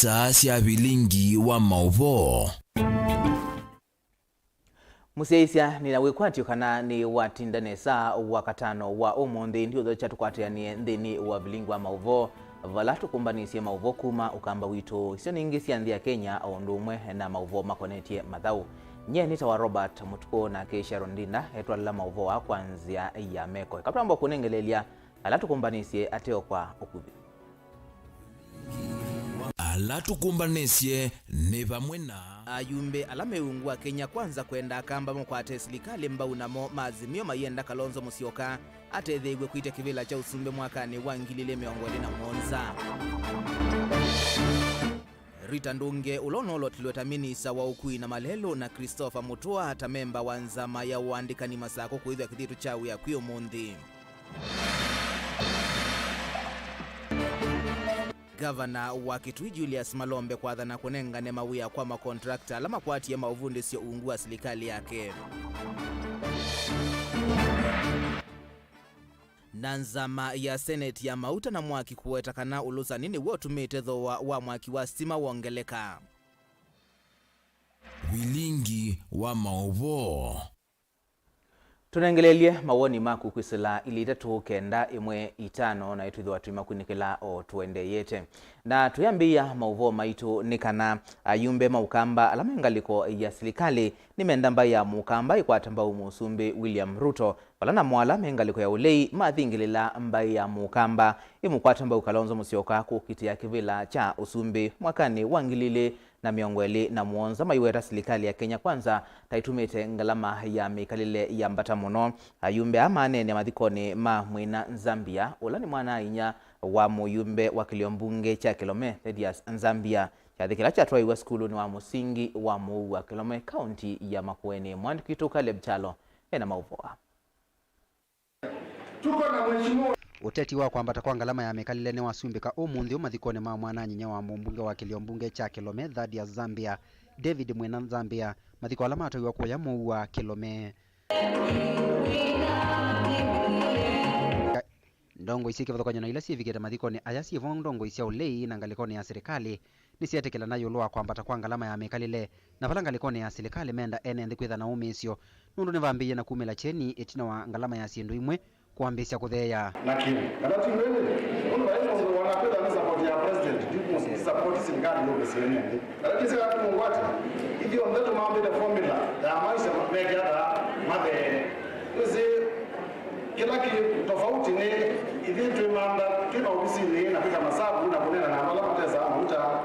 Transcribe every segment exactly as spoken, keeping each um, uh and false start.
Saa sya vilingi wa maũvoo. Mũsyaĩĩsya, nĩna wĩkwatyo kana nĩwatinda nesa Wakatano wa ũmũnthĩ. Ndiũthokya tũkwatĩanĩe nthĩnĩ wa vilingi wa maũvoo, vala tũkũmbanĩsye maũvoo kuma Ũkamba witũ, isio ningĩ sya nthĩ ya Kenya, o ũndũ ũmwe na maũvoo makonetye mathaũ. Nyie nĩtawa Robert Mũtukũ, nake Sharon Ndinda etwalĩla maũvoo aa kwa nzĩa ya meko. Eka twamba kũnengeleelya ala tũkũmbanĩsye ateo kwa ũkuvĩ. Ala tũkũmbanĩsye nĩ vamwe na ayumbe ala me ungu wa Kenya Kwanza kwenda Akamba makwate silikalĩ mbau, namo ma Azimio mayenda Kalonzo Musyoka atetheew'e kwĩtya kĩvĩla kya ũsumbĩ mwakanĩ wa ngili ilĩ mĩongo ĩlĩ na mũonza. Rita Ndunge, ũla ũnoolotilwe ta minista wa ũkui na malelũ, na Christopher Mutua ta memba wa nzama ya ũandĩkani Masakũ kũĩthwa kĩthitũ kya wĩa kwĩ ũmũnthĩ. Ngavana wa Kitui Julius Malombe kwathana kũnengane mawĩa kwa makontrakta ala makwatie maũvundĩsyo ungu wa silikalĩ yake. Na nzama ya Senate ya mauta na mwaki kũweta kana ũlũsani nĩw'o ũtumĩte thooa wa mwaki wa sitima wongeleka. Vilingi wa maũvoo. Tũnengeleelye mawoni maku kwĩsĩla ilĩ itatũ kenda ĩmwe itano, na ĩtwĩthĩwa tũimakunĩkĩla o tũendeeyete. Na tũyambĩĩa maũvoo maitũ nĩ kana ayumbe ma Ũkamba ala me ngalĩko ya silikalĩ nĩmenda mbaĩ ya Mũkamba ĩkwata mbau Mũsumbĩ William Ruto, vala namo ala me ngalĩko ya ũlei mathingĩlĩla mbaĩ ya Mũkamba ĩmũkwata mbau Kalonzo Musyoka kũkitĩa kĩvĩla kya ũsumbĩ mwakanĩ wa ngili ilĩ na mĩongo ĩlĩ na mũonza, maiweta silikalĩ ya Kenya Kwanza ta ĩtumĩte ngalama ya mĩkalĩle yambata mũno. Ayumbe aa maneenea mathikonĩ ma Mwina Nzambia, ũla nĩ mwana-a-inyia wa mũyumbe wa kĩlio mbunge kya Kilome, Thedious Nzambia, kyathĩ kĩla kyatwaiwe sukulunĩ wa mũsingi wa Mũu wa Kilome, kaunti ya Makueni. Mwandĩki witũ Caleb Kyalo ena maũvoo aa. Tuko na mheshimiwa. Ũteti wa kwambata kwa ngalama ya mĩkalĩle nĩwasumbĩka ũmũnthĩ ũũ mathikonĩ ma mwana-a-nyinya wa mũmbunge wa kĩlio mbunge kya Kilome, Thaddeus Zambia, David Mwina Zambia, mathiko ala matwaiwa kũya Mũu wa Kilome. Ndongoi syĩ kĩvathũkany'o na ila syĩvikĩte mathikonĩ aya syĩ vo ndongoi sya ũlei na ngalĩkonĩ ya silikalĩ nĩsyetĩkĩlana ĩũlũ wa kwambata kwa ngalama ya mĩkalĩle, na vala ngalĩkonĩ ya silikalĩ menda ene nthĩ kwĩtha na ũmĩĩsyo, nũndũ nĩvambĩĩie na kumĩla kyeni ĩtina wa ngalama ya syĩndũ imwe kwambĩĩsya kũtheea. Na kĩu kana ti ndwĩlĩ, nũndũ vai mũndũ wona kwĩtha nĩ support ya president, nĩ support silikalĩ yũmĩsye ene nthĩ. Kana kĩsĩ kana tũmũngwate, ithyonthe tũmambĩte formula ya maisha mekĩata mathee. Wĩsĩ, kĩla kĩ tofauti nĩ ithyĩ twĩmantha twĩ maovisinĩ na kwĩka masavu na kũneena na andũ ala matesaa mauta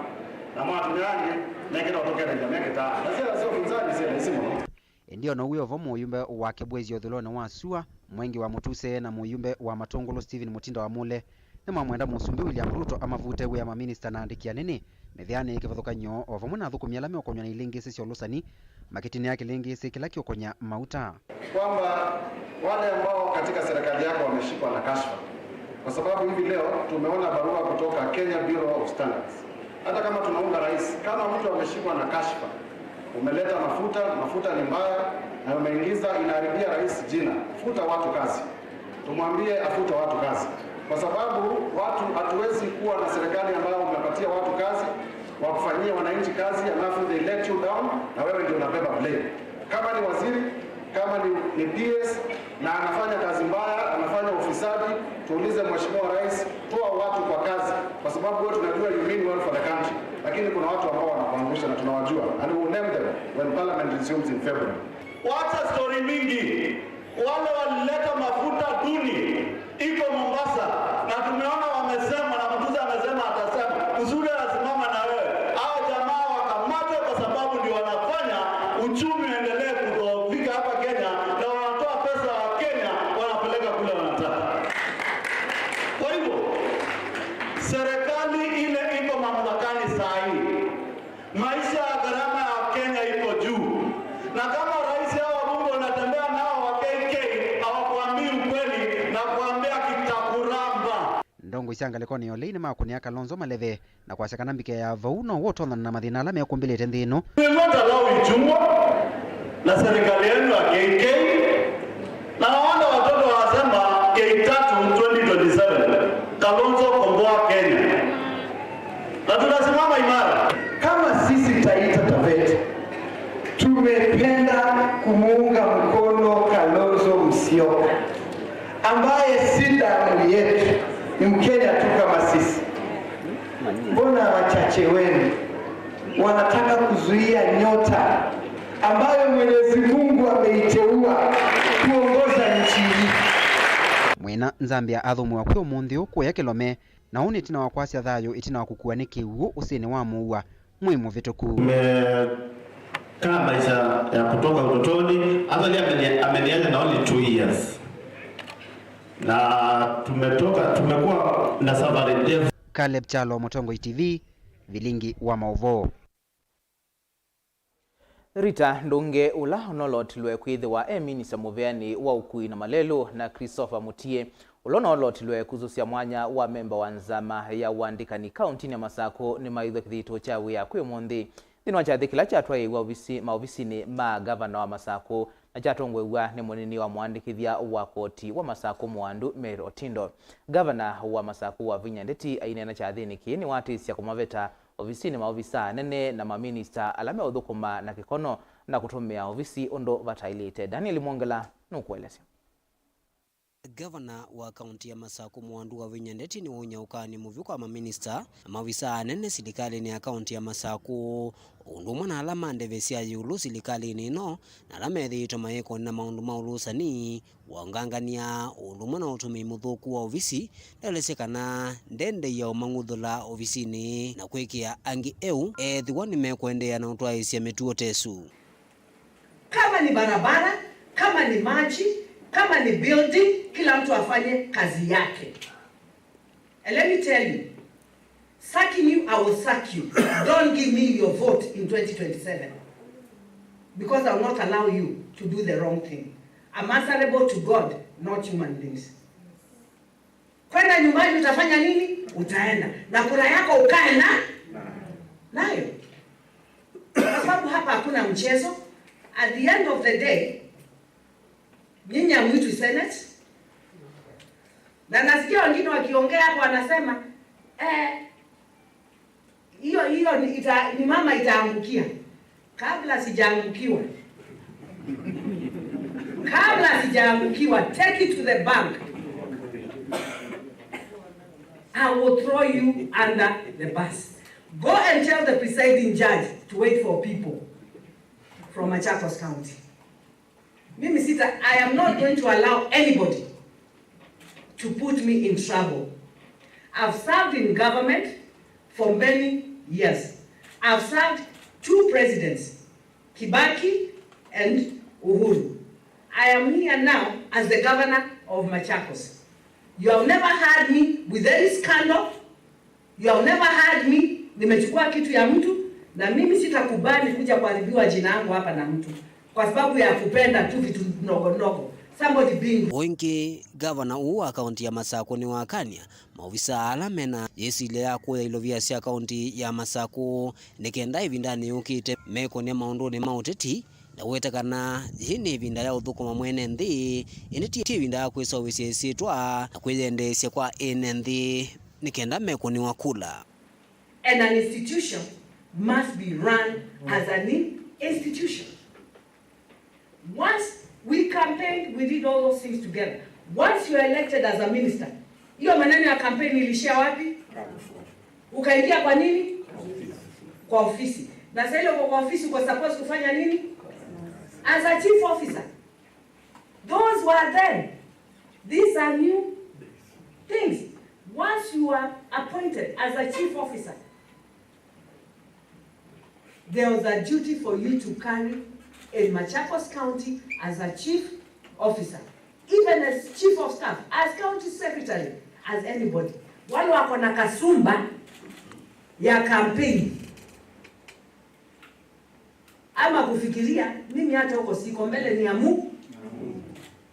na mwa atumĩa angĩ mekĩta ũtũkethany'a mekĩtaa. Na syana sya ũvinzani syĩ laisi mũno. Ĩndĩ o na ũu wĩ o vo, mũyumbe wa Kĩbwezi ũthũĩlonĩ wa sua, Mwengi wa Mũtuse, na mũyumbe wa Matũngũlũ Stephen Mutinda wa Mule nĩmamwenda Mũsumbĩ William Ruto amavute wĩa maminista na andĩki anene mĩvĩanĩ ya kĩvathũkany'o, o vamwe na athũkũmi ala meũkonywa na ilĩngĩsĩ sya ũlũsani, makĩtinĩa kĩlĩngĩsĩ kĩla kĩũkony'a mauta. Kwamba wale ambao katika serikali yako wameshikwa na kashfa, kwa sababu hivi leo tumeona barua kutoka Kenya Bureau of Standards. Hata kama tunaunga rais, kama mtu ameshikwa na kashfa, umeleta mafuta, mafuta ni mbaya, na umeingiza, inaharibia rais jina, futa watu kazi. Tumwambie afute watu kazi, kwa sababu watu, hatuwezi kuwa na serikali ambayo umepatia watu kazi, wakufanyia wananchi kazi, alafu they let you down, na wewe ndio unabeba blame. Kama ni waziri, kama ni, ni P S, na anafanya kazi mbaya, anafanya ufisadi, tuulize Mheshimiwa Rais, toa watu kwa kazi, kwa sababu wewe tunajua you mean well for the country, lakini kuna watu ambao wanakuangusha na tunawajua, and we will name them when parliament resumes in February. Wacha story mingi. Wale walileta mafuta duni iko Mombasa, na tumeona wamesema, na Mutuse amesema atasema, Mutuse anasimama na wewe. Hao jamaa wakamatwe kwa sababu ndio wanafanya uchumi uendelee kudhoofika hapa Kenya, na wanatoa pesa ya Kenya wanapeleka kule wanataka. Kwa hivyo, serikali ile iko mamlakani saa hii, maisha ya gharama ya Kenya iko juu, na kama rais hao wabunge unatembea nao wa K K hawakuambii ukweli na kuambia kitakuramba. Ndongoi sya ngalĩkonĩ ya ũlei nĩmakũnĩa Kalonzo maleve na kwasya kana mbike ya vau no ũtonyana na mathĩna ala mekũmbĩlĩte nthĩ ĩno. We will not allow Ichung'wa na serikali yenu ya K K, na no wonder watoto wanasema K tatu twenty twenty-seven, Kalonzo komboa Kenya. Na tutasimama imara. Cheweni wanataka kuzuia nyota ambayo Mwenyezi Mungu ameiteua kuongoza nchi hii. Mwĩna Nzambia athũmũa kwĩ ũmũnthĩ ũũ kũya Kĩlome, na ũũ nĩ ĩtina wa kwasya thayũ ĩtina wa kũkuwa nĩ kĩw'ũ ũsĩnĩ wa mũua mwei mũvĩtũku. Tumekaa maisha ya kutoka utotoni. Actually, ameni- ameniacha na only two years. Na tumetoka, tumekuwa na safari ndefu. Caleb Kyalo, Mũtongoi T V, Vilingi wa Maũvoo. Rita Ndunge, ũla ũnolotilwe kwĩthĩwa e minista mũveanĩ wa ũkui na malelũ, na Christopher Mutie, ũla ũnolotilwe kũsũsya mwanya wa memba wa nzama ya ũandĩkani kaũntinĩ ya Masakũ, nĩmaĩthwe kĩthito kya wĩa kwĩ ũmũnthĩ. Nthĩnĩ wa kyathĩ kĩla kyatwaĩĩw'a ovisi, maovisinĩ ma ngavana wa Masakũ, na kyatongoew'a nĩ mũnini wa mũandĩkĩthya wa koti wa Masakũ Mũandu Mary Otindo. Ngavana wa Masakũ Wavinya Ndeti aineena kyathĩnĩ kĩĩ nĩwatĩsya kũmaveta ovisinĩ maovisaa anene na maminista ala meũthũkũma na kĩkono na kũtũmĩa ovisi ũndũ vataĩlĩte. Daniel Mwongela nũkũelesya. Ngavana wa kaũnti ya Masakũ Mũandu Wavinya Ndeti nĩwaumya ũkany'o mũvyũ kwa maminista na maovisaa anene silikalĩnĩ ya kaũnti ya Masakũ, o ũndũ ũmwe na ala ma ndeve sya ĩũlũ silikalĩnĩ ĩno, na ala methĩĩtwe mayĩkonĩ na maũndũ ma ũlũsani wa ũngangania, o ũndũ ũmwe na ũtũmĩi mũthũku wa ovisi. Ndaelesya kana ndendeĩa ũmang'uthũla ovisinĩ na kwĩkĩa angĩ eũ ethĩwa nĩmekũendeea na ũtwaĩĩsya mĩtuo ta ĩsu. Kama ni barabara, kama ni maji, kama ni building, kila mtu afanye kazi yake. And let me tell you, sacking you, I will sack you. Don't give me your vote in twenty twenty-seven. Because I will not allow you to do the wrong thing. I'm answerable to God, not human beings. Kwenda nyumbani utafanya nini? Utaenda. Na kura yako ukae na nayo. Kwa sababu hapa hakuna mchezo. At the end of the day, nyinyi hamwitwi Senate. Na nasikia wengine wakiongea hapo wanasema, eh, hiyo, hiyo ni, ita, ni mama itaangukia. Kabla sijaangukiwa. Kabla sijaangukiwa, take it to the bank. I will throw you under the bus. Go and tell the presiding judge to wait for people from Machakos County. Mimi sita, I am not going to allow anybody to put me in trouble. I've served in government for many years. I've served two presidents, Kibaki and Uhuru. I am here now as the governor of Machakos. You have never heard me with any scandal. You have never heard me nimechukua kitu ya mtu, na mimi sitakubali kuja kuharibiwa jina yangu hapa na mtu kwa sababu ya kupenda tu vitu ndogo ndogo. Somebody being O ĩngĩ, ngavana ũũ wa kaũnti ya Masakũ nĩwakany'a maovisaa ala mena yĩsilya ya kũya ilovia sya kaũnti ya Masakũ nĩ kenda ĩvindanĩ yũkĩte mekonya maũndũnĩ ma ũteti, na weta kana yĩĩ nĩ ĩvinda ya ũthũkũma mwene nthĩ, ĩndĩ ti ĩvinda ya kwĩseũvĩsya ĩsyĩtwa na kwĩyendeesya kwa ene nthĩ nĩ kenda mekũnĩwa kula. And an institution must be run as an in- institution. Once we campaigned, we did all those things together. Once you are elected as a minister, hiyo maneno ya campaign ilishia wapi? Ukaingia kwa nini? Kwa ofisi. Na sasa ile uko kwa ofisi, uko supposed kufanya nini? As a chief officer. Those were then. These are new things. Once you are appointed as a chief officer, there was a duty for you to carry in Machakos County as a chief officer, even as chief of staff, as county secretary, as anybody. Wale wako na kasumba ya campaign ama kufikiria mimi hata huko siko, mbele ni ya Mungu,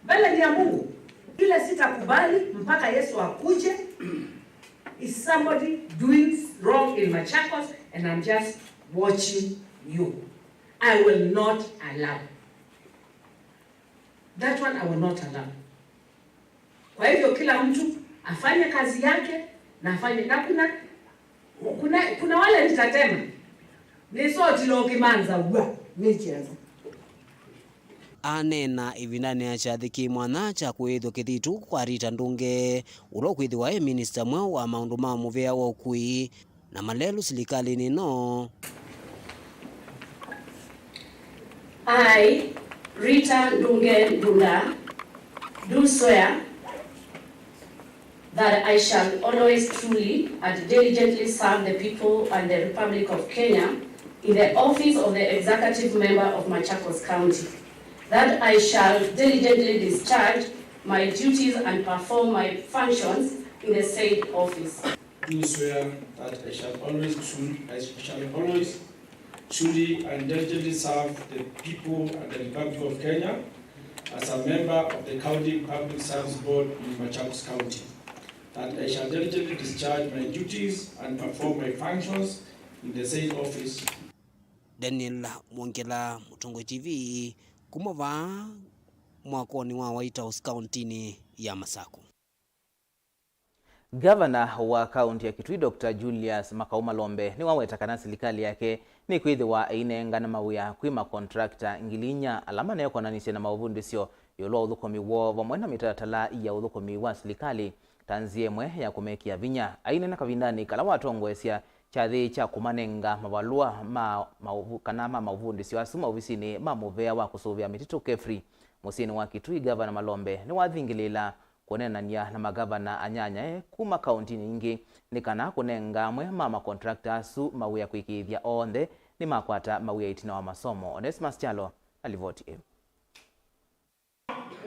mbele ni ya Mungu. Ile sitakubali mpaka Yesu akuje is somebody doing wrong in Machakos and I'm just watching you. I will not allow. That one I will not allow. Kwa hivyo kila mtu afanye kazi yake na afanye, na kuna, kuna, kuna wale nitatema. Nĩsotile ũkĩmanza w'a nĩkyenza. Aneena ĩvindanĩ ya kyathĩ kĩ mwanya kya kũĩthw'a kĩthitũ kwa Rita Ndunge, ũla ũkwĩthĩwa e minista mweũ wa maũndũ ma mũvea wa ũkui, na malelũ silikalĩnĩ ĩno. I, Rita Ndunge Ndunda, do swear that I shall always truly and diligently serve the people and the Republic of Kenya in the office of the Executive Member of Machakos County, that I shall diligently discharge my duties and perform my functions in the said office. Do swear that I shall always tru-, I shall always truly and diligently serve the people and the Republic of Kenya as a member of the County Public Service Board in Machakos County, that I shall diligently discharge my duties and perform my functions in the said office. Daniel Mwongela, Mũtongoi T V, kuma vaa mwakonĩ wa White House kauntinĩ ya Masaku. Ngavana wa kaunti ya Kitui, Doctor Julius Makau Malombe, nĩwaweta kana silikalĩ yake nĩkwĩthĩwa ĩinengana mawĩa kwĩ makontrakta ngili inya ala maneekwonanĩsye na maũvundĩsyo ĩũlũ wa ũthũkũmi woo vamwe na mĩtalatala ya ũthũkũmi wa silikalĩ ta nzĩa ĩmwe ya kũmekĩa vinya. Aineena kavindanĩ kala watongoesya kyathĩ kya kũmanenga mavalũa ma maũvu-, kana ma maũvundĩsyo asu maovisinĩ ma mũvea wa kũsũvĩa mĩtitũ, KEFRI, mũsyĩnĩ wa Kitui, Ngavana Malombe nĩwathingĩlĩĩla kũneenany'a na magavana anyanyae kuma kauntinĩ ingĩ nĩ kana kũnenga amwe ma makontrakta asu mawĩa kwĩkĩĩthya onthe nĩmakwata mawĩa ĩtina wa masomo. Onesmus Kyalo na livoti ĩĩ.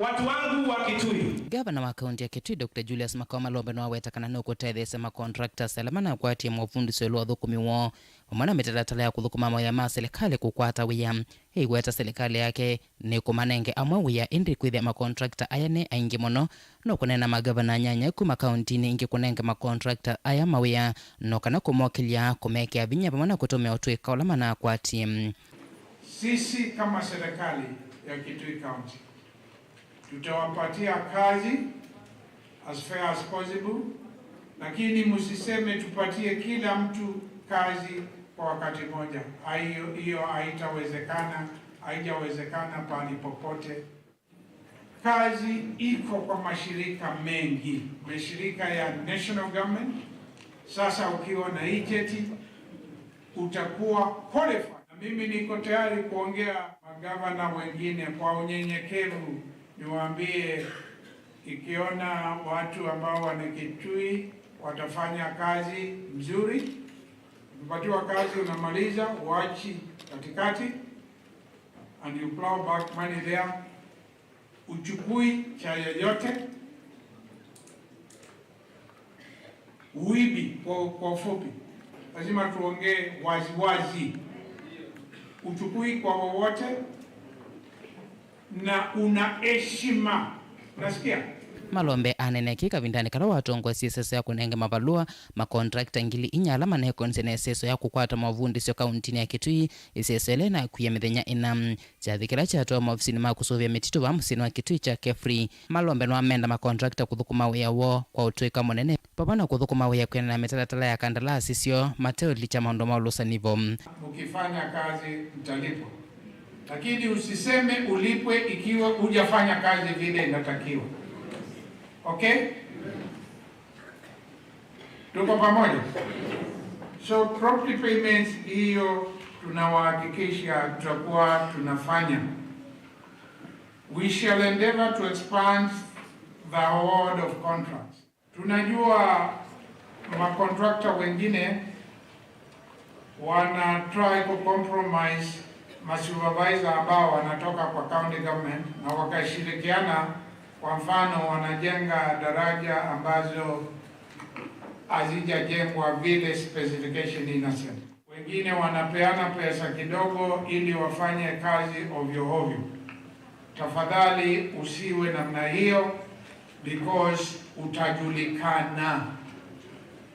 Watu wangu wa Kitui. Ngavana wa kaunti ya Kitui, Doctor Julius Makau Malombe, nĩwaweta kana nũkũtetheesya makontrakta ala manakwatie maũvundĩsyo ĩũlũ wa ũthũkũmi woo vamwe na mĩtalatala ya kũthũkũma mawĩa ma silikalĩ kũkwata wĩa. Ĩiweta silikalĩ yake nĩkũmanenge amwe wĩa, ĩndĩ kwĩthĩa makontrakta aya nĩ aingĩ mũno, no kũneena magavana anyanya kuma kauntinĩ ingĩ kũnenge makontrakta aya mawĩa, no kana kũmokĩlya, kũmekĩa vinya vamwe na kũtũmĩa ũtũĩka ũla manakwatie. Sisi kama serikali ya Kitui County, tutawapatia kazi as fair as possible, lakini msiseme tupatie kila mtu kazi kwa wakati moja. Hiyo, hiyo haitawezekana, haijawezekana pahali popote. Kazi iko kwa mashirika mengi, mashirika ya national government. Sasa ukiwa na hii cheti, utakuwa qualified. Na mimi niko tayari kuongea magavana wengine kwa unyenyekevu, niwaambie, ikiona watu ambao wana Kitui watafanya kazi mzuri, ukipatiwa kazi unamaliza, uachi katikati, and you plow back money there. Uchukui cha yoyote. Uibi, kwa, kwa ufupi, lazima tuongee wazi wazi. Uchukui kwa wowote na una heshima. Unasikia? Malombe anene kĩ kavindanĩ kala watongoesye ĩseso ya kũnenge mavalũa makontrakta ngili inya ala manekonzya na ĩseso ya kũkwata maũvundĩsyo kauntinĩ ya Kitui, ĩseso ĩla ĩnakwie mĩthenya ĩna. Kyathĩ kĩla kyatwawa maovisinĩ ma kũsũvĩa mĩtitũ vaa mũsyĩnĩ wa Kitui kya KEFRI, Malombe nĩwamenda makontrakta kũthũkũma wĩa woo kwa ũtũĩka mũnene, vamwe na kũthũkũma wĩa kwĩanana na mĩtalatala ya kandalasi syoo mateũlikya maũndũ ma ũlũsani vo. Ukifanya kazi, mtalipwa. Lakini usiseme ulipwe ikiwa hujafanya kazi vile inatakiwa. Okay? Tuko pamoja? So, property payments hiyo tunawahakikisha tutakuwa tunafanya. We shall endeavor to expand the award of contracts. Tunajua makontrakta wengine wana try ku compromise masupervisor ambao wanatoka kwa county government na wakashirikiana, kwa mfano, wanajenga daraja ambazo hazijajengwa vile specification inasema. Wengine wanapeana pesa kidogo ili wafanye kazi ovyo ovyo. Tafadhali usiwe namna hiyo, because utajulikana.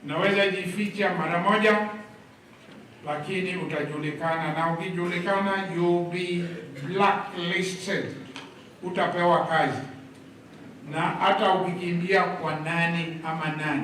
Unaweza jificha mara moja, lakini utajulikana, na ukijulikana, you'll be blacklisted. Utapewa kazi. Na hata ukikimbia kwa nani ama nani.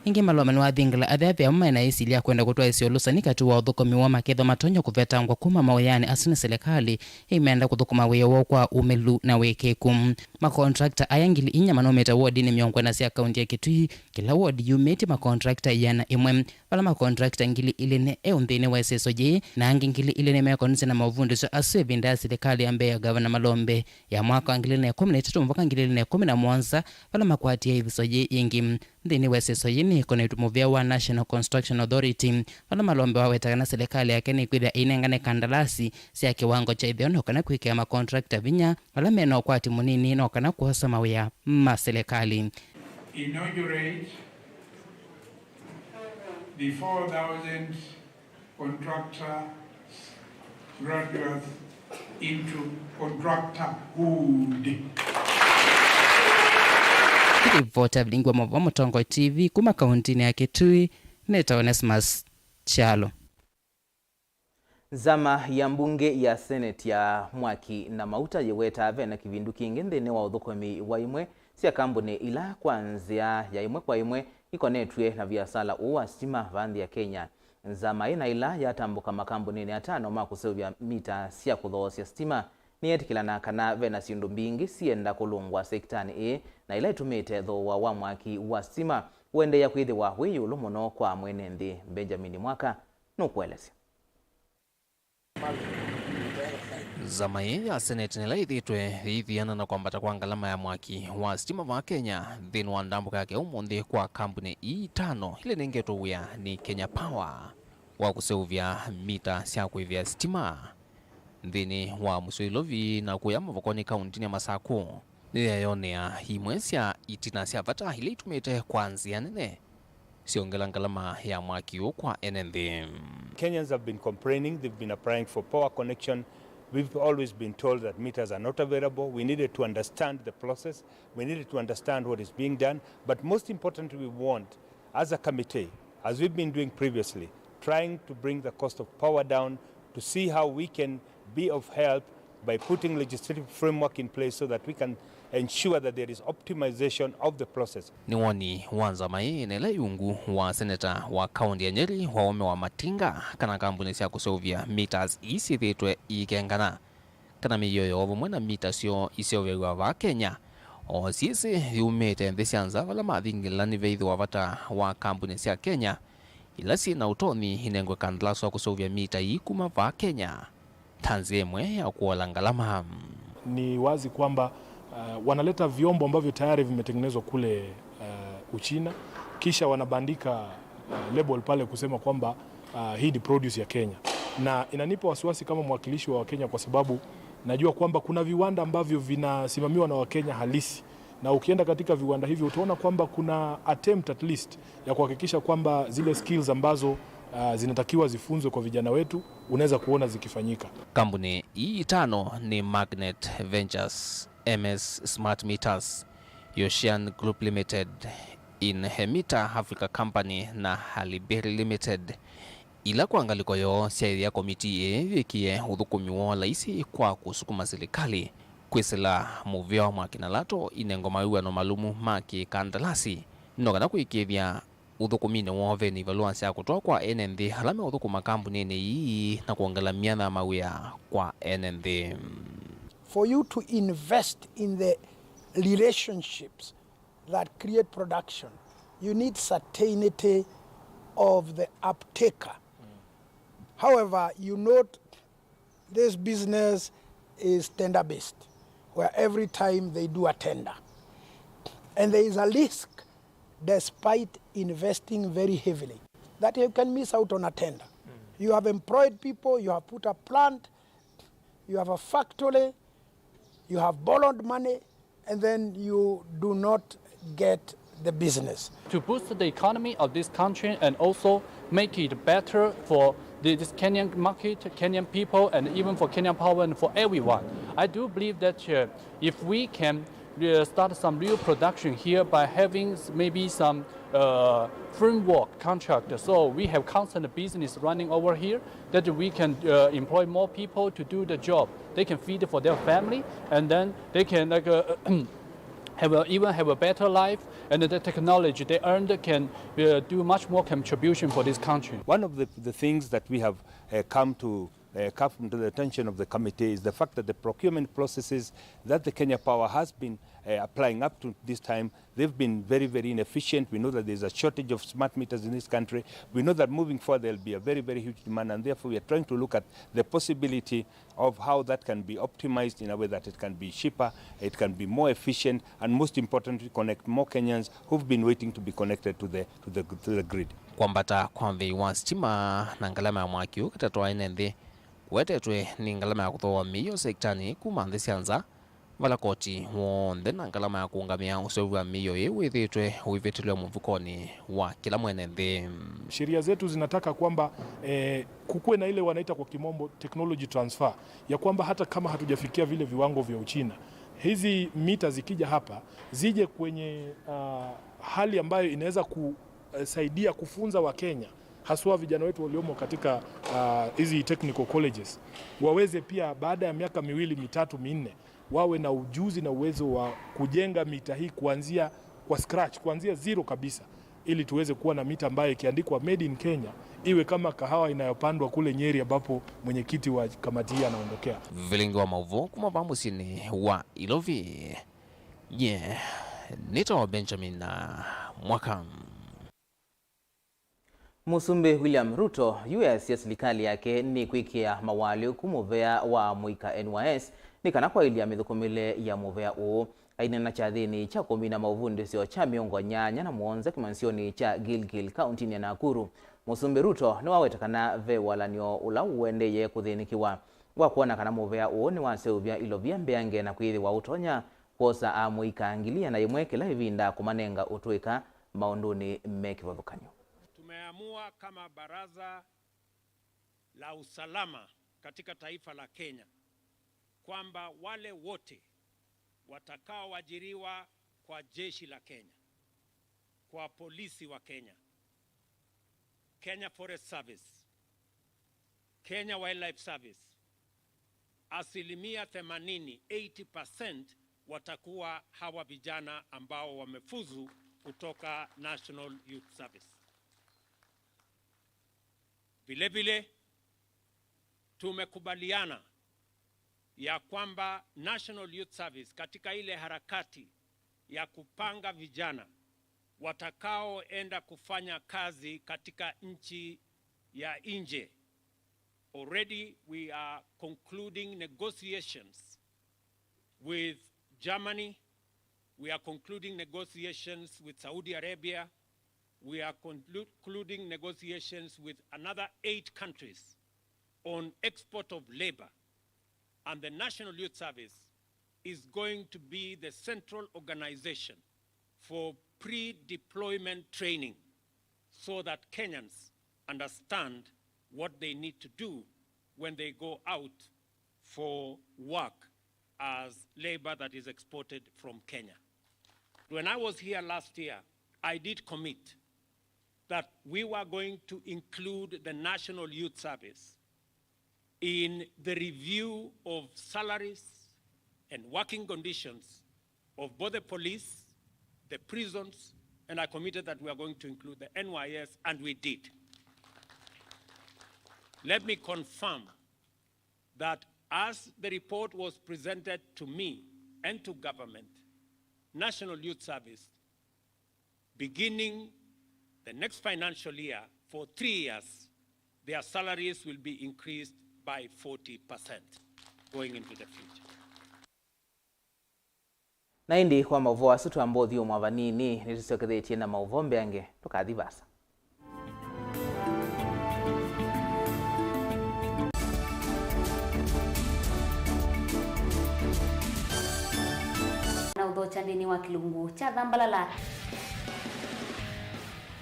Ĩngĩ, Malombe nĩwathingĩla athea vea amwe mena ĩsilya ya kwenda kũtwaĩsya ũlũsani katĩ wa ũthũkũmi woo makethwa matonya kũvetangwa kuma mawĩanĩ asu nĩ silikalĩ, ĩmenda kũthũkũma wĩa woo kwa ũmĩlu na wĩkĩĩku. Makontrakta aya ngili inya manũmĩte wodinĩ mĩongo ĩna sya kaunti ya Kitui, kĩla wodi yumĩtye makontrakta ĩana ĩmwe, vala makontrakta ngili ilĩ nĩ eũ nthĩnĩ wa ĩseso yĩĩ, na angĩ ngili ilĩ nĩmekonetye na maũvundĩsyo asu ĩvinda ya silikalĩ ya mbee ya Gavana Malombe ya mwaka wa ngili ilĩ na ĩkũmi na itatũ mũvaka ngili ilĩ na ĩkũmi na mũonza, vala makwatie ĩseso yĩĩ yĩngĩ. Nthĩnĩ wa ĩseso yĩĩ nĩkonetw'e mũvĩa wa National Construction Authority, vala Malombe waweta kana silikalĩ yake nĩkwĩthĩa ĩinengane kandalasi sya kĩwango kya ĩtheo no kana kwĩkĩa makontrakta vinya ala me na ũkwati mũnini no kana kwosa mawĩa ma silikalĩ. Inaugurate the four thousand contractors, graduates into contractorhood. Ripoti ya Vilingi wa Maũvoo Mũtongoi T V kuma kauntinĩ ya Kitui, nĩtawa Onesmus Kyalo. Nzama ya mbunge ya Senate ya Mwaki na Mauta yĩwetaa vena kĩvindu kĩngĩ nthĩnĩ wa ũthũkũmi wa imwe sya kambuni ila kwa nzĩa ya ĩmwe kwa ĩmwe ikonetw'e na viasala ũũ wa sitima vaa nthĩ ya Kenya. Nzama ĩna ĩla yatambũka makambunĩnĩ atano ma kũseũvya mita sya kũthoosya sitima nĩyetĩkĩlana kana ve na syĩndũ mbingĩ syĩenda kũlũngwa sekitanĩ ĩĩ, na ĩla ĩtumĩte thooa wa mwaki wa sitima ũendeea kwĩthĩwa wĩ ĩũlũ mũno kwa mwene nthĩ. Benjamin Mwaka nũkũelesya. Nzama ĩĩ ya Senate nĩla yĩthĩĩtwe yĩithiana na kwambata kwa ngalama ya mwaki wa sitima vaa Kenya nthĩnĩ wa ndambũka yake ũmũnthĩ kwa kambuni ii itano ila inengetwe wĩa nĩ Kenya Power wa kũseũvya mita sya kũĩvĩa sitima nthĩnĩ wa mũsyĩ wa Ilovi na kũya Mavokoni kauntinĩ ya Masakũ. Nĩyeyonea imwe sya itina sya vata ila itumĩte kwa nzĩa nene syongela ngalama ya mwaki ũũ kwa ene nthĩ. Kenyans have been complaining, they've been applying for power connection. We've always been told that meters are not available. We needed to understand the process. We needed to understand what is being done. But most importantly, we want, as a committee, as we've been doing previously, trying to bring the cost of power down to see how we can be of help by putting legislative framework in place so that we can ensure that there is optimization of the process. Nĩ woni wa nzama ĩĩ na ĩla yungu wa seneta wa kaunti ya Nyeri, Waume wa Matinga, kana kambuni sya kũseũvya meters ii syĩthĩĩtwe iikengana, kana mĩio yoo vamwe na mita syoo iseũvĩaw'a vaa Kenya, o syĩsĩ yumĩte nthĩ sya nza vala mathingĩla nĩveĩthĩwa vata wa kambuni sya Kenya ila syĩ na ũtonyi inengwe kandalasi wa kũseũvya mita ii kuma vaa Kenya ta nzĩa ĩmwe ya kũola ngalama. Ni wazi kwamba, uh, wanaleta vyombo ambavyo tayari vimetengenezwa kule, uh, Uchina, kisha wanabandika, uh, label pale kusema kwamba, uh, hii ni produce ya Kenya. Na inanipa wasiwasi kama mwakilishi wa Wakenya kwa sababu najua kwamba kuna viwanda ambavyo vinasimamiwa na Wakenya halisi. Na ukienda katika viwanda hivyo, utaona kwamba kuna attempt at least ya kuhakikisha kwamba zile skills ambazo, uh, zinatakiwa zifunzwe kwa vijana wetu, unaweza kuona zikifanyika. Kambuni ii itano nĩ Magnet Ventures, M S Smart Meters, Ocean Group Limited, Inhemita Africa Company na Haliberi Limited, ila kwa ngalĩko yoo syaĩthya komitii ĩĩ yĩkĩe ũthũkũmi woo laisi kwa kũsukuma silikalĩ kwĩsĩla mũvĩa wa mwaki na lato inengwe mawĩw'ano malũmu ma kĩkandalasi no kana kũĩkĩĩthya ũthũkũminĩ woo ve na ivalũa sya kũtwaa kwa ene nthĩ ala meũthũkũma kambunĩnĩ ii na kwongela myanya ya mawĩa kwa ene nthĩ. For you to invest in the relationships that create production, you need certainty of the uptaker. However, you note this business is tender based, where every time they do a tender, and there is a risk despite investing very heavily that you can miss out on a tender. You have employed people, you have put a plant, you have a factory, you have borrowed money, and then you do not get the business. To boost the economy of this country and also make it better for the, this Kenyan market, Kenyan people, and even for Kenyan power and for everyone. I do believe that, uh, if we can, uh, start some real production here by having s-, maybe some, uh, framework contract, so we have constant business running over here, that we can, uh, employ more people to do the job. They can feed for their family, and then they can, like, uh, have a, even have a better life, and the technology they earned can, uh, do much more contribution for this country. One of the, the things that we have, uh, come to uh, come to the attention of the committee is the fact that the procurement processes that the Kenya Power has been, uh, applying up to this time, they've been very, very inefficient. We know that there's a shortage of smart meters in this country. We know that moving forward there'll be a very, very huge demand, and therefore we are trying to look at the possibility of how that can be optimized in a way that it can be cheaper, it can be more efficient, and most importantly, connect more Kenyans who've been waiting to be connected to the, to the, to the grid. Kwambata kwa mbei wa sitima na ngalama ya mwaki ũkatatwa ene nthĩ kũetetwe nĩ ngalama ya kũthooa mĩio sekitanĩ kuma nthĩ sya nza, vala koti w'onthe na ngalama ya kũũngamĩa ũseũvi wa mĩio ĩĩ wĩthĩĩtwe ũivĩtĩlw'a mũvukonĩ wa kĩla mwene nthĩ. Sheria zetu zinataka kwamba, eh, kukuwe na ile wanaita kwa kimombo technology transfer, ya kwamba hata kama hatujafikia vile viwango vya Uchina, hizi mita zikija hapa, zije kwenye, ah, hali ambayo inaweza ku-, eh, saidia kufunza Wakenya, haswa vijana wetu waliomo katika, ah, hizi technical colleges, waweze pia baada ya miaka miwili, mitatu, minne, wawe na ujuzi na uwezo wa kujenga mita hii kuanzia kwa scratch, kuanzia zero kabisa, ili tuweze kuwa na mita ambayo ikiandikwa made in Kenya, iwe kama kahawa inayopandwa kule Nyeri ambapo mwenyekiti wa kamati hii anaondokea. Vilingi wa maũvoo kuma vaa mũsyĩnĩ wa Ilovi. Nye nĩtawa Benjamin Mwaka. Mũsumbĩ William Ruto yu easya silikalĩ yake nĩkwĩkĩa mawaalyũku mũvea wa mũika N Y S nĩ kana kwaĩlya mĩthũkũmĩle ya mũvea ũũ. Aineena kyathĩnĩ kya kũmina maũvundĩsyo kya mĩongo nyanya na mũonza kĩmanyĩsyonĩ kya Gilgil kaũntinĩ ya Nakuru, Mũsumbĩ Ruto nĩwaweta kana ve walany'o ũla ũendeeye kũthĩnĩkĩwa wa kwona kana mũvea ũũ nĩwaseũvya ilovia mbeange na kwĩthĩwa ũtonya kwosa amũika ngili ĩana yĩmwe kĩla ĩvinda kũmanenga ũtũĩka maũndũnĩ me kĩvathũkany'o. Tumeamua kama Baraza la Usalama katika taifa la Kenya kwamba wale wote watakaoajiriwa kwa jeshi la Kenya, kwa polisi wa Kenya, Kenya Forest Service, Kenya Wildlife Service, asilimia themanini, eighty percent, watakuwa hawa vijana ambao wamefuzu kutoka National Youth Service. Vile vile, tumekubaliana ya kwamba National Youth Service, katika ile harakati ya kupanga vijana watakaoenda kufanya kazi katika nchi ya nje, already we are concluding negotiations with Germany, we are concluding negotiations with Saudi Arabia, we are conclu-, concluding negotiations with another eight countries on export of labor, and the National Youth Service is going to be the central organization for pre-deployment training so that Kenyans understand what they need to do when they go out for work as labor that is exported from Kenya. When I was here last year, I did commit that we were going to include the National Youth Service in the review of salaries and working conditions of both the police, the prisons, and I committed that we are going to include the N Y S, and we did. Let me confirm that as the report was presented to me and to government, National Youth Service, beginning the next financial year, for three years, their salaries will be increased by forty percent going into the future. Na ĩndĩ kwa maũvoo asu twamba ũthyũmũa vanini, nĩtũsyokethetye na maũvoo mbeange, ndũkathi vaasa. Na ũthokya nthĩnĩ wa kĩlungu kya Thambalala.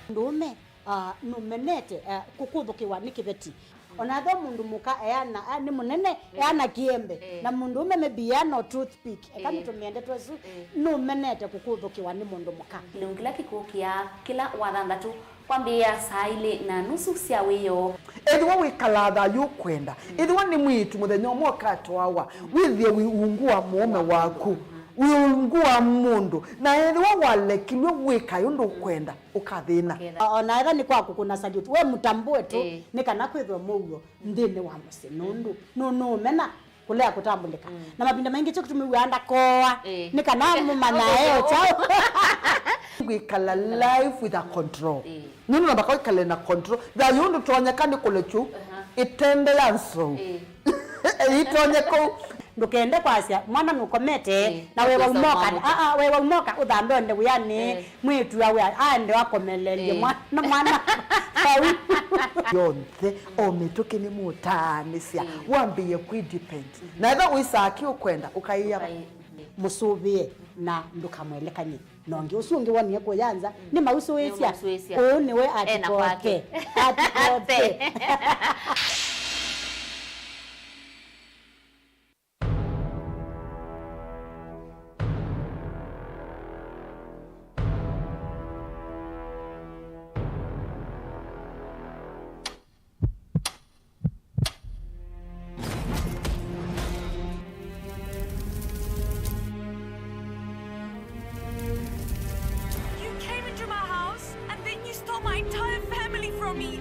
Mũndũũme, ah, nũmenete, ah, kũkũthũkĩwa nĩ kĩveti. O na ethĩwa mũndũ mũka eana, ah, nĩ mũnene, eh, eana kĩembe, eh, na mũndũũme maybe eana o toothpick. Eka, eh, nĩtũmĩe ndeto ĩsu, eh, nũmenete kũkũthũkĩwa nĩ mũndũ mũka. Kĩlungu kĩla kĩkũkĩa kĩla Wathanthatũ kwambĩĩa saa ilĩ na nusu sya wĩoo. Ethĩwa wĩkalaa thayũ ũkwenda, ethĩwa nĩ mwĩĩtu mũthenya ũmwe ũkatwawa, wĩthĩe wĩ ungu wa mũũme waku. Wĩ ungu wa mũndũ, na ethĩwa walekilw'e wĩka ũndũ ũkwenda, ũkathĩna. Ũkethĩa. O na ethĩwa nĩ kwa kũkũna salute, we mũtambũe tu, ĩĩ, nĩ kana kwĩthwe mũuo nthĩnĩ wa mũsyĩ, nũndũ nũ-, nũũmena kũlea kũtambũlĩka. Mm. Na mavinda maingĩ kyo kĩtumi wĩaa ndakooa, ĩĩ, nĩ kana mũmanyae o kyaũ. Kwĩkala life with a control. Ĩĩ. Nũndũ namba kwĩkale na control. Thayũ ndũtonyeka nĩ kũlekyu, aha, ĩtende ya nzou. Ĩĩ. Ĩtonye kũu. Ndũkende kwasya, mwana nũkomete, ĩĩ, na wewa ũkosa umoka, mwana. Aa, wewa umoka, ũthambe ũende wĩanĩ, ĩĩ, mwĩĩtu awe aende akomeleelye, ĩĩ, mwana, mwana. Vau. Yonthe, o mĩtũkĩ nĩmũtaanĩsya, ĩĩ, wambĩĩe kwĩ depend. Mhm. Na ethĩwa wĩsaa kĩ ũkwenda, ũkaĩa. Ũkaĩ-, ĩĩ. Mũsũvĩe na ndũkamwelekany'e. Na ũngĩ ũsu ũngĩ wonie kũya nza, mm, nĩmausũĩsya. Nĩmausũĩsya. Ũũ nĩwe ena kwake. Atikote. Atikote. You came into my house and then you stole my entire family from me.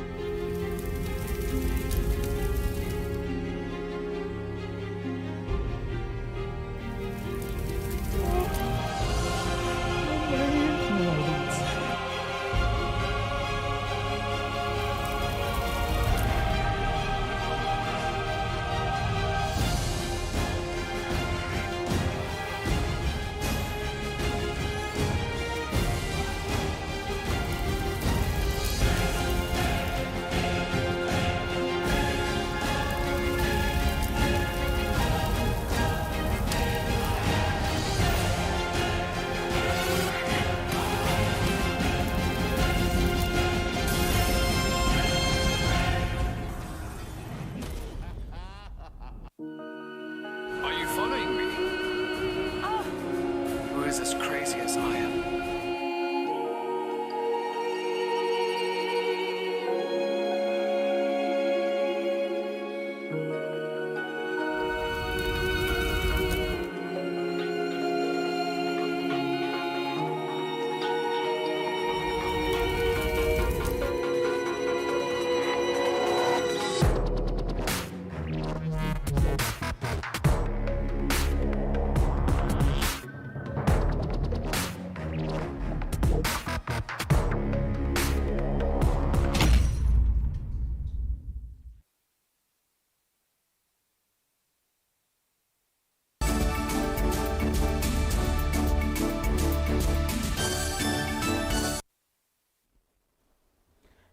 Are you following me? Oh. Who is as crazy as I am?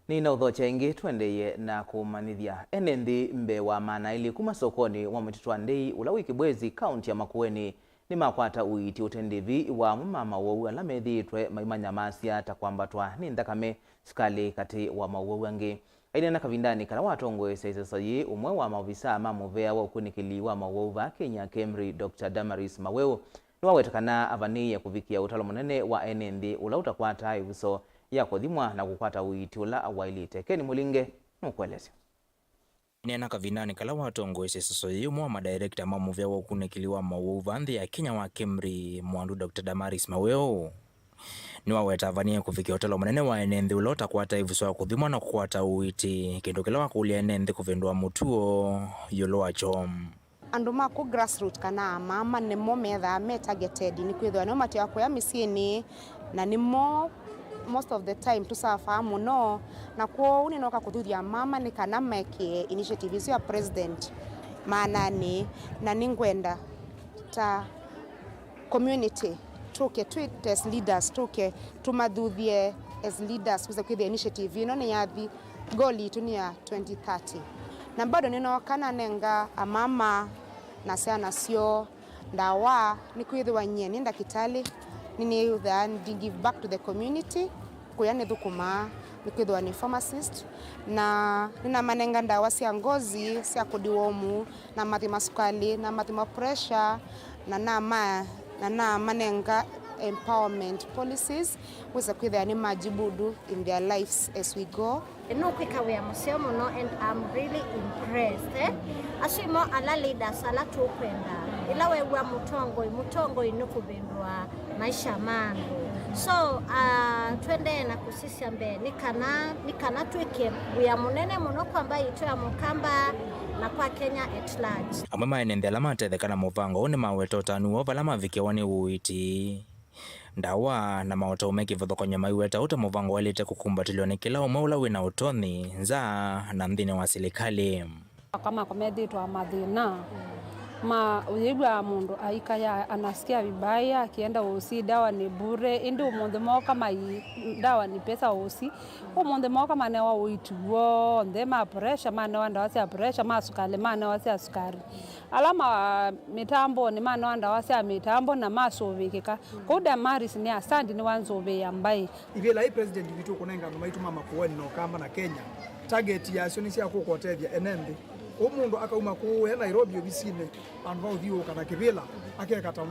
Nĩnaũthokya ĩngĩ, tũendeeye na kũmanyĩthya. Ene nthĩ mbee wa maana elĩ kuma sokonĩ wa mũtitũ wa Ndei, ũla wĩ Kibwezi, kaũnti ya Makueni, nĩmakwata ũiiti ũte ndĩvi wa amwe ma mawau ala methĩĩtwe maimanyamasya ta kwambatwa nĩ nthakame, sikalĩ katĩ wa mawau angĩ. Aineena kavindanĩ kala watongoesya ĩseso yĩĩ, ũmwe wa maovisaa ma mũvea wa ũkunĩkĩli wa mawau vaa Kenya, KEMRI, Doctor Damaris Maweu, nĩwaweta kana avanĩĩe kũvikĩa ũtalo mũnene wa ene nthĩ ũla ũtakwataa ĩvuso ya kũthimwa na kũkwata ũiiti ũla waĩlĩte. Ken Mũlinge nũkũelesya. Aineena kavindanĩ kala watongoesya ĩseso yĩĩ, ũmwe wa madirector ma mũvea wa ũkunĩkĩli wa mawau vaa nthĩ ya Kenya wa KEMRI, Mwandu Doctor Damaris Maweu, nĩwaweta avanĩĩe kũvikĩa ũtalo mũnene wa ene nthĩ ũla ũtakwataa ĩvuso ya kũthimwa na kũkwata ũiiti, kĩndũ kĩla wakũlya ene nthĩ kũvĩndũa mũtuo ĩũlũ wakyo. Andũ ma kũ grassroot kana amama nĩmo methaa me targeted, nĩkwĩthĩwa nĩmo matiawa kũya mĩsyĩnĩ, na nĩmo most of the time tũsafaa mũno, na kwoou nĩnoka kũthuthya amama nĩ kana maekĩe initiative ĩsu ya president maananĩ, na nĩngwenda ta community, tũke twĩte as leaders, tũke tũmathuthye as leaders, kwĩsa kwĩthĩa initiative ĩno nĩyathi, goal yitũ nĩ ya twenty thirty. Na bado nĩnooka nanenga amama na syana syoo ndawa, nĩkwĩthĩwa nyie nĩ ndakĩtalĩ, nĩnĩthaa ndi give back to the community. Kũya nĩthũkũmaa, nĩkwĩthĩwa nĩ pharmacist, na nĩnamanenga ndawa sya ngozi sya kũdiwọmu, namathima sukalĩ, namathima pressure, na nama-, na namanenga empowerment policies, wĩsa kwĩthĩa nĩmajibudu in their lives as we go. Nũkwĩka wĩa mũseo mũno and I'm really impressed, eh? Asu ĩmo ala leaders ala tũkwenda Ĩla wew'a mũtongoi, mũtongoi nĩ kũvĩndũa maisha ma andũ. So, uh, tũendee na kũsisya mbee nĩ kana, nĩ kana twĩke wĩa mũnene mũno kwa mbaĩ itũ ya Mũkamba na kwa Kenya at large. Amwe ma ene nthĩ ala matetheka na mũvango ũũ nĩmaweta ũtanu woo vala mavikĩawa nĩ ũiiti, ndawa, na maũtau me kĩvathũkany'o maiweta ũta mũvango waĩlĩte kũkumbatĩlw'a nĩ kĩla ũmwe ũla wĩ na ũtonyi, nza, na nthĩnĩ wa silikalĩ. Aka makwa methĩĩtwa mathĩna ma ũyĩw'a mũndũ aikaya anasikia vibaya akienda ũsi, dawa ni bure, ĩndĩ ũmũnthĩ mooka mai dawa ni pesa ũsi. Ũmũnthĩ mooka manewa ũiiti w'onthe, ma pressure manewa ndawa sya pressure, ma sukali manewa sya sukali. Ala ma mĩtambonĩ manewa ndawa sya mĩtambo na masũvĩkĩka. Kũu Damaris nĩ asandi nĩwanzũvĩĩa mbaĩ. Ivĩla ĩ president witũ ũkũnenga andũ maitũ ma Makueni na Ũkamba na Kenya, target yasyo nĩ sya kũka ũtethya ene nthĩ. Ũu mũndũ akauma kũũ e Nairobi ovisinĩ, vandũ va ũthiũũka na kĩvĩla, akeka ta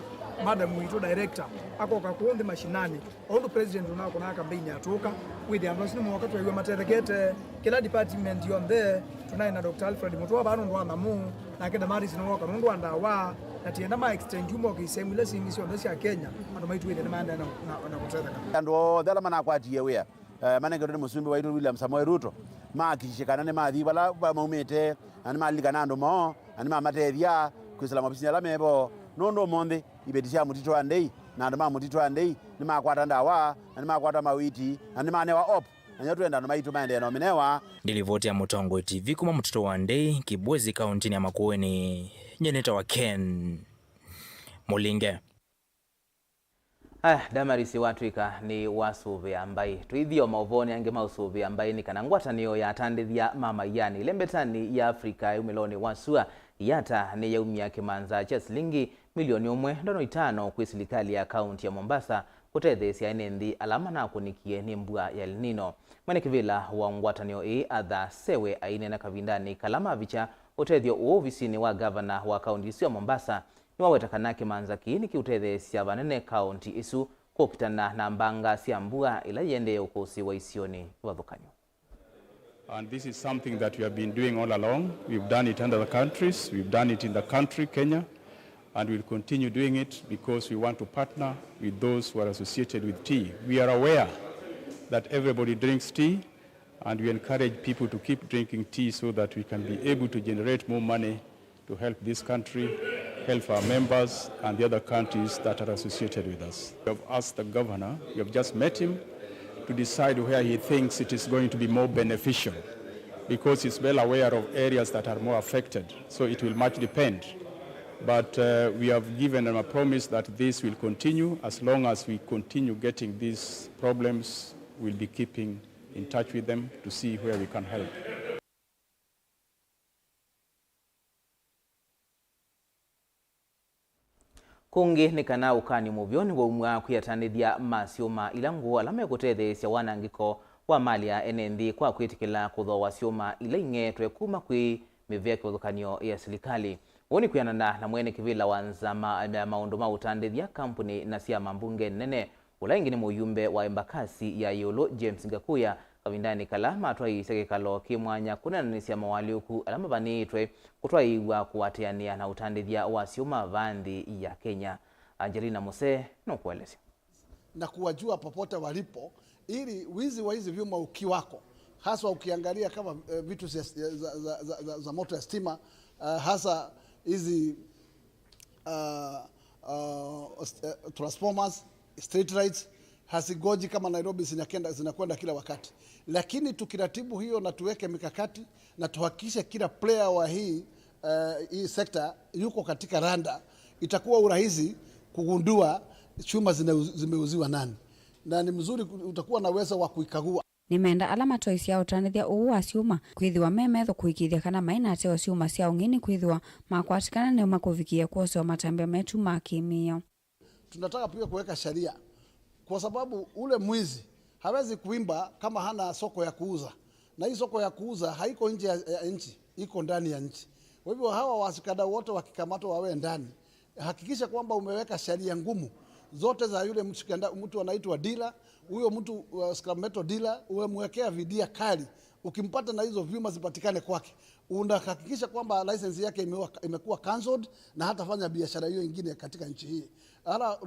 madam witũ director, akoka kũũ nthĩ mashinani. O ũndũ president ũnakũnaa kambeini atũka, wĩthĩa andũ asu nĩmooka twew'a matethekete, kĩla department yonthe. Tũnaĩ na Doctor Alfred Mutua vaa nũndũ wa nyamũ, nake Damaris nĩwooka nũndũ wa ndawa, na tienda ma extend yu moke isehemu ila syĩngĩ syonthe sya Kenya, andũ maitũ wĩthĩa nĩmaendee na, na, na kũtetheka. Andũ onthe ala manakwatie wĩa, eh, manengetwe nĩ mũsumbĩ waitũ William Samoei Ruto, mahakikishe kana nĩmathi vala va maumĩte, na nĩmalilikana andũ moo, na nĩmamatethya kwĩsĩla maovisinĩ ala mevo, nũndũ ũmũnthĩ iveti sya mũtitũ wa ndei na andũ ma mũtitũ wa ndei nĩmakwata ndawa, na nĩmakwata mawiti, na nĩmanewa op. Na nĩyo twenda andũ maitũ maendee na ũmĩnewa. Ndĩ livoti ya Mũtongoi T V kuma mũtitũ wa Ndei, Kibwezi, kauntinĩ ya Makueni, nyie nĩtawa Ken Mũlinge. Aya, Damaris watw'ĩka nĩ wasũvĩa mbaĩ. Tũithi o maũvoonĩ angĩ ma ũsũvĩa mbaĩ nĩ kana ngwatanĩo ya atandĩthya ma maianĩ ĩlembetanĩ ya Africa yumĩlonĩ wa sua, yata, nĩyaumya kĩmanza kya silingi milioni ũmwe ndono itano kwĩ silikalĩ ya kaunti ya Mombasa kũtetheesya ene nthĩ ala manakũnĩkie nĩ mbua ya El Nino. Mwene kĩvĩla wa ngwatanĩo ĩĩ, Arthur Sewe, aineena kavindanĩ kala mavikya ũtethyo ũũ ovisinĩ wa ngavana wa kaunti ĩsu ya Mombasa, nĩwaweta kana kĩmanza kĩĩ nĩkĩũtetheesya vanene kaunti ĩsu kũkitana na mbanga sya mbua ĩla yĩendee ũkũsĩĩwa isionĩ kĩvathũkany'o. And this is something that we have been doing all along. We've done it in other countries. We've done it in the country, Kenya. And we'll continue doing it because we want to partner with those who are associated with tea. We are aware that everybody drinks tea, and we encourage people to keep drinking tea so that we can be able to generate more money to help this country, help our members and the other countries that are associated with us. We have asked the governor, we have just met him, to decide where he thinks it is going to be more beneficial, because he's well aware of areas that are more affected. So it will much depend. But, uh, we have given them a promise that this will continue. As long as we continue getting these problems, we'll be keeping in touch with them to see where we can help. Kũngĩ nĩ kana ũkany'o mũvyũ nĩwaumw'a kwĩ atandĩthya ma syũma ila ngũũ ala mekũtetheesya wanangĩko wa malĩ ya ene nthĩ kwa kwĩtĩkĩla kũthooa syũma ila ing'eetwe kuma kwĩ mĩvĩa kĩvathũkany'o ya silikalĩ. Ũu nĩ kwĩanana na mwene kĩvĩla wa nzama ya maũndũ ma ũtandĩthya, kambunĩ na syama mbunge nene, ũla ĩngĩ nĩ mũyumbe wa Embakasi ya Ĩũlũ, James Gakuya, kavindanĩ kala matwaĩĩsye kĩkalo kĩ mwanya kũneenanĩsya moalyũku ala mavanĩĩtwe kũtwaĩĩw'a kũatĩanĩa na ũtandĩthya wa syũma vaa nthĩ ya Kenya. Angelina Muse nũkũelesya. Na kuwajua popote walipo, ili wizi wa hizi vyuma ukiwako, haswa ukiangalia kama, eh, vitu za, za, za, za, za, za moto ya stima, eh, hasa hizi uh, uh, st-, uh, transformers, street lights, hazigoji kama Nairobi zinakwenda, zinakwenda kila wakati. Lakini tukiratibu hiyo na tuweke mikakati na tuhakikishe kila player wa hii, uh, hii sekta yuko katika randa, itakuwa urahisi kugundua chuma zina-, zimeuziwa nani. Na ni mzuri ku-, utakuwa na uwezo wa kuikagua. Nĩmenda ala matwaĩĩsya ũtandĩthya ũũ wa syũma kwĩthĩwa me metho kũĩkĩĩthya kana maĩ na ateo syũma sya ũng'ei nĩkwĩthĩwa makwatĩkana nĩmakũvikĩĩa kwosewa matambya metu ma kĩ-mĩao. Tunataka pia kuweka sheria, kwa sababu ule mwizi hawezi kuiba kama hana soko ya kuuza, na hii soko ya kuuza haiko nje ya, ya nchi, iko ndani ya nchi. Kwa hivyo hawa washikadau wote wakikamatwa wawe ndani. Hakikisha kwamba umeweka sheria ngumu zote za yule mshikanda-, mtu anaitwa dealer, huyo mtu, uh, scrap metal dealer, umemwekea fidia kali. Ukimpata na hizo vyuma zipatikane kwake. Unahakikisha kwamba license yake imewa-, imekuwa cancelled na hatafanya biashara hiyo ingine katika nchi hii. Ala,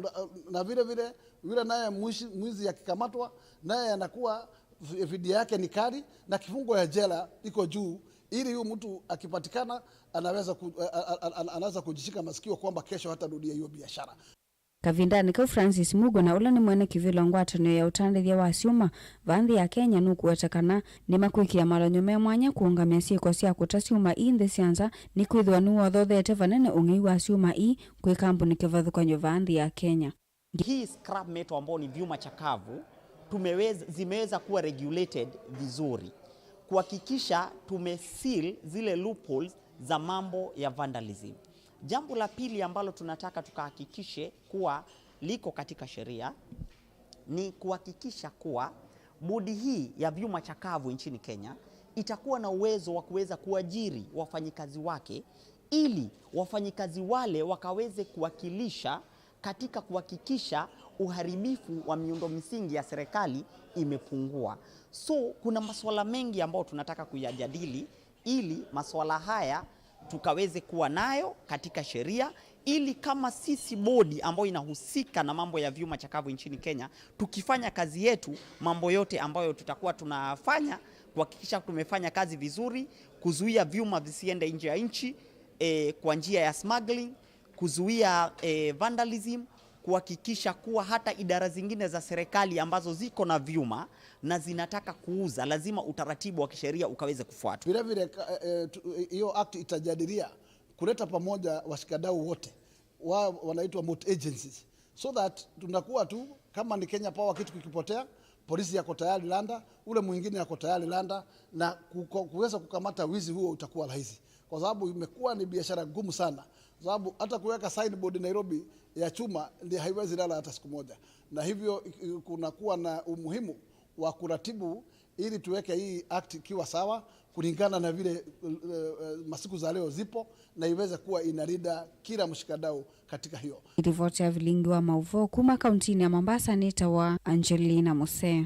na vile vile, yule naye mwishi-, mwizi akikamatwa, naye anakuwa fi-, fidia yake ni kali na kifungo ya jela iko juu, ili huyu mtu akipatikana anaweza ku-, a-, a-, a-, anaweza kujishika masikio kwamba kesho hatarudia hiyo biashara. Kavindanĩ kau, Francis Mugo, na ũla nĩ mwene kĩvĩla ngwatanĩo ya ũtandĩthya wa syũma vaa nthĩ ya Kenya, nũkũweta kana nĩmakwĩkĩa malany'o me mwanya kũũngamya syĩko sya kũta syũma ii nthĩ sya nza, nĩkwĩthĩwa nĩwothotheete vanene ũng'ei wa syũma ii kwĩ kambuni kĩvathũkany'o vaa nthĩ ya Kenya. Hii scrap metal ambao ni vyuma chakavu tumeweza, zimeweza kuwa regulated vizuri, kuhakikisha tumeseal zile loopholes za mambo ya vandalism. Jambo la pili ambalo tunataka tukahakikishe kuwa liko katika sheria ni kuhakikisha kuwa bodi hii ya vyuma chakavu nchini Kenya itakuwa na uwezo wa kuweza kuajiri wafanyikazi wake, ili wafanyikazi wale wakaweze kuwakilisha katika kuhakikisha uharibifu wa miundo msingi ya serikali imepungua. So, kuna masuala mengi ambayo tunataka kuyajadili ili masuala haya tukaweze kuwa nayo katika sheria, ili kama sisi bodi ambayo inahusika na mambo ya vyuma chakavu nchini Kenya, tukifanya kazi yetu, mambo yote ambayo tutakuwa tunafanya kuhakikisha tumefanya kazi vizuri, kuzuia vyuma visiende nje ya nchi, eh, kwa njia ya smuggling, kuzuia, eh, vandalism, kuhakikisha kuwa hata idara zingine za serikali ambazo ziko na vyuma na zinataka kuuza, lazima utaratibu wa kisheria ukaweze kufuatwa. Vile vile, ka-, eh, tu-, hiyo act itajadilia kuleta pamoja washikadau wote wa, wanaitwa multi agencies, so that tunakuwa tu, kama ni Kenya Power kitu kikipotea, polisi yako tayari landa, ule mwingine yako tayari landa, na kuko-, kuweza kukamata wizi huo utakuwa rahisi, kwa sababu imekuwa ni biashara ngumu sana, kwa sababu hata kuweka signboard Nairobi ya chuma ndio haiwezi lala hata siku moja, na hivyo i-, i-, kunakuwa na umuhimu wa kuratibu ili tuweke hii act ikiwa sawa kulingana na vile, eh, eh, masiku za leo zipo, na iweze kuwa inalinda kila mshikadau katika hiyo. Ripoti ya vilingi wa mauvoo kuma kauntinĩ ya Mombasa nĩtawa Angelina Musee.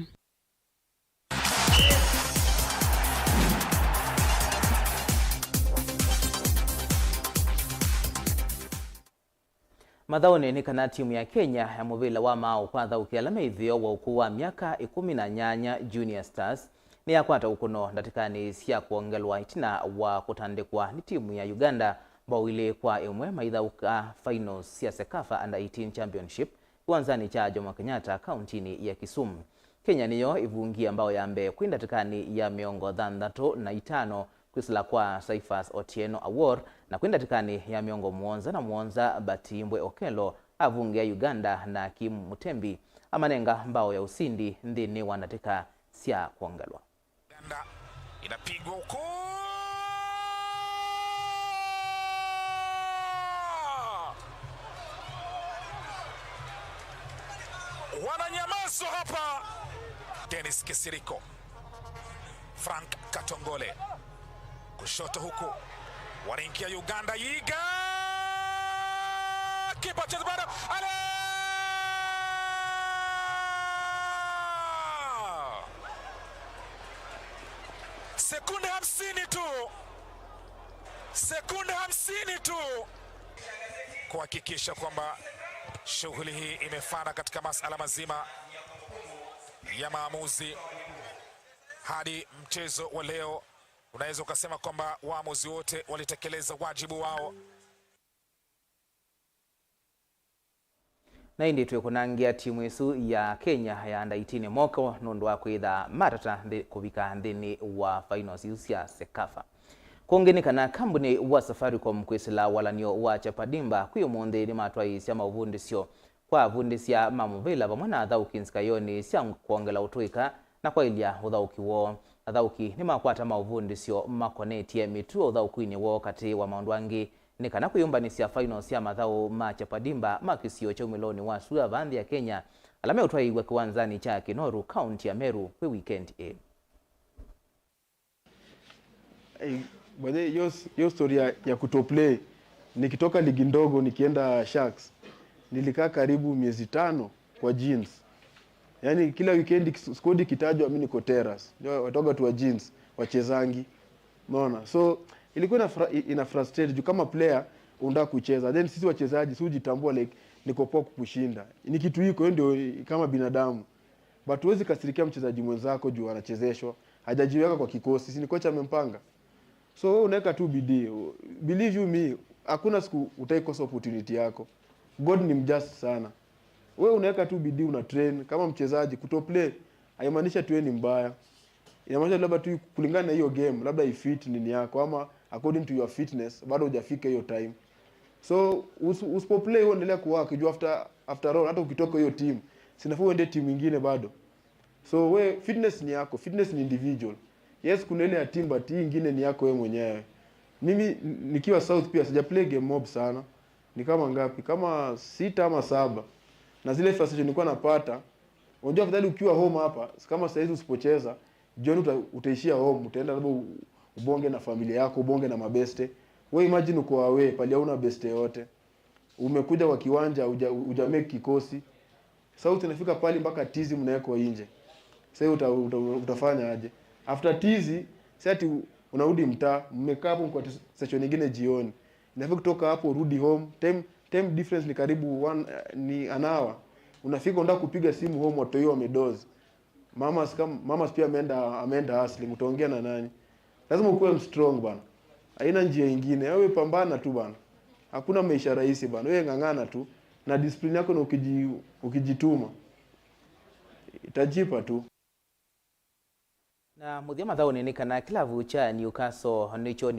Mathaũnĩ nĩ kana timu ya Kenya ya mũvĩla wa maaũ kwa athaũki ala me ĩtheo wa ũkũũ wa myaka ĩkũmi na nyanya, Junior Stars, nĩyakwata ũkũno ndatĩkanĩ sya kwongelwa ĩtina wa kũtandĩkwa nĩ timu ya Uganda mbao ilĩ kwa ĩmwe maithaũka finals sya CECAFA Under eighteen Championship kĩwanzanĩ kya Jomo Kenyatta, kauntinĩ ya Kisumu. Kenya nĩyo ĩvungie mbao ya mbee kwĩ ndatĩkanĩ ya mĩongo thanthatũ na itano kwĩsĩla kwa Cyphers Otieno Awor, na kwĩ ndatĩkanĩ ya mĩongo mũonza na mũonza, Batimbwe Okello avungĩa Uganda na Akim Mutembi amanenga mbao ya ũsindi nthĩnĩ wa ndatĩka sya kwongelwa. Uganda inapigwa huko. Wananyamazwa hapa. Dennis Kisiriko. Frank Katongole. Kushoto huku. Wanaingia Uganda. Yiga. Kipa cheza bado. Ale! Sekunde hamsini tu. Sekunde hamsini tu. Kuhakikisha kwamba shughuli hii imefana katika masala mazima ya maamuzi. Hadi mchezo wa leo, unaweza ukasema kwamba waamuzi wote walitekeleza wajibu wao. Na ĩndĩ twĩkũnangĩa timu ĩsu ya Kenya ya under eighteen moko nũndũ wa kwĩtha matata nthĩ, kũvika nthĩnĩ wa finals isu sya CECAFA. Kũngĩ nĩ kana kambuni wa Safaricom kwĩsĩla walan'yo wa Chapadimba kwĩ ũmũnthĩ nĩmatwaĩĩsya maũvundĩsyo kwa avundĩsya ma mũvĩla vamwe na athaũki nzikayonĩ sya kwongela ũtũĩka na kwaĩlya ũthaũki woo. Athaũki nĩmakwata maũvundĩsyo makonetye mĩtuo ũthaũkinĩ woo, katĩ wa maũndũ angĩ nĩ kana kwĩyũmbanĩsya final sya mathaũ ma Chapadimba ma kĩsio kya umĩlonĩ wa sua vaa nthĩ ya Kenya, ala meũtwaĩĩw'a kĩwanzanĩ kya Kinoru, kaunti ya Meru, kwĩ weekend ĩĩ. Eh, by the way, hiyo s-, hiyo story ya, ya kutoplay, nikitoka ligi ndogo nikienda Sharks, nilikaa karibu miezi tano kwa jeans. Yaani kila weekend kis-, squad ikitajwa, mimi niko terrace. Ndio watoka tu wa jeans, wachezangi. Unaona? So Ilikuwa ina, fra, ina frustrate juu kama player unataka kucheza, then sisi wachezaji si ujitambua like niko poa kukushinda. Ni kitu iko, hiyo ndio kama binadamu. But huwezi kasirikia mchezaji mwenzako juu anachezeshwa, hajajiweka kwa kikosi, si ni kocha amempanga? So wewe unaweka tu bidii. Believe you me, hakuna siku utaikosa opportunity yako. God ni mjust sana. Wewe unaweka tu bidii, una train kama mchezaji. Kuto play haimaanishi tu ni mbaya. Inamaanisha labda tu kulingana na hiyo game, labda ifit nini yako, ama according to your fitness bado hujafika hiyo time. So usi- usipo play, huendelea kuwa kijua after after all, hata ukitoka hiyo team, sinafaa uende timu ingine bado. So we, fitness ni yako, fitness ni individual. Yes, kuna ile ya team, but hii ingine ni yako wewe mwenyewe. Mimi n- nikiwa South pia sija play game mob sana, ni kama ngapi, kama sita ama saba. Na zile frustration nilikuwa napata, unajua, afadhali ukiwa home hapa, kama saizi usipocheza, jioni uta, utaishia home, utaenda labda u- ubonge na familia yako, ubonge na mabeste. We imagine uko away pali hauna beste yote, umekuja kwa kiwanja, uja, uja make kikosi. South inafika pali mpaka tizi mnawekwa nje. Sasa uta, uta, utafanya aje after tizi? Si ati unarudi mtaa, mmekaa hapo kwa session nyingine jioni. Inafika kutoka hapo urudi home, time time difference ni karibu one, eh, ni an hour. Unafika unataka kupiga simu home, watoto wamedoze. Mamas kama mamas pia ameenda ameenda hustling, utaongea na nani? Lazima ukuwe strong bana. Haina njia ingine. Wewe pambana tu bana. Hakuna maisha rahisi bana. Wewe ng'ang'ana tu na discipline yako, na ukiji, ukijituma, itajipa tu. Na mũthya mathaũnĩ nĩ kana kĩlavu kya Newcastle nĩkyo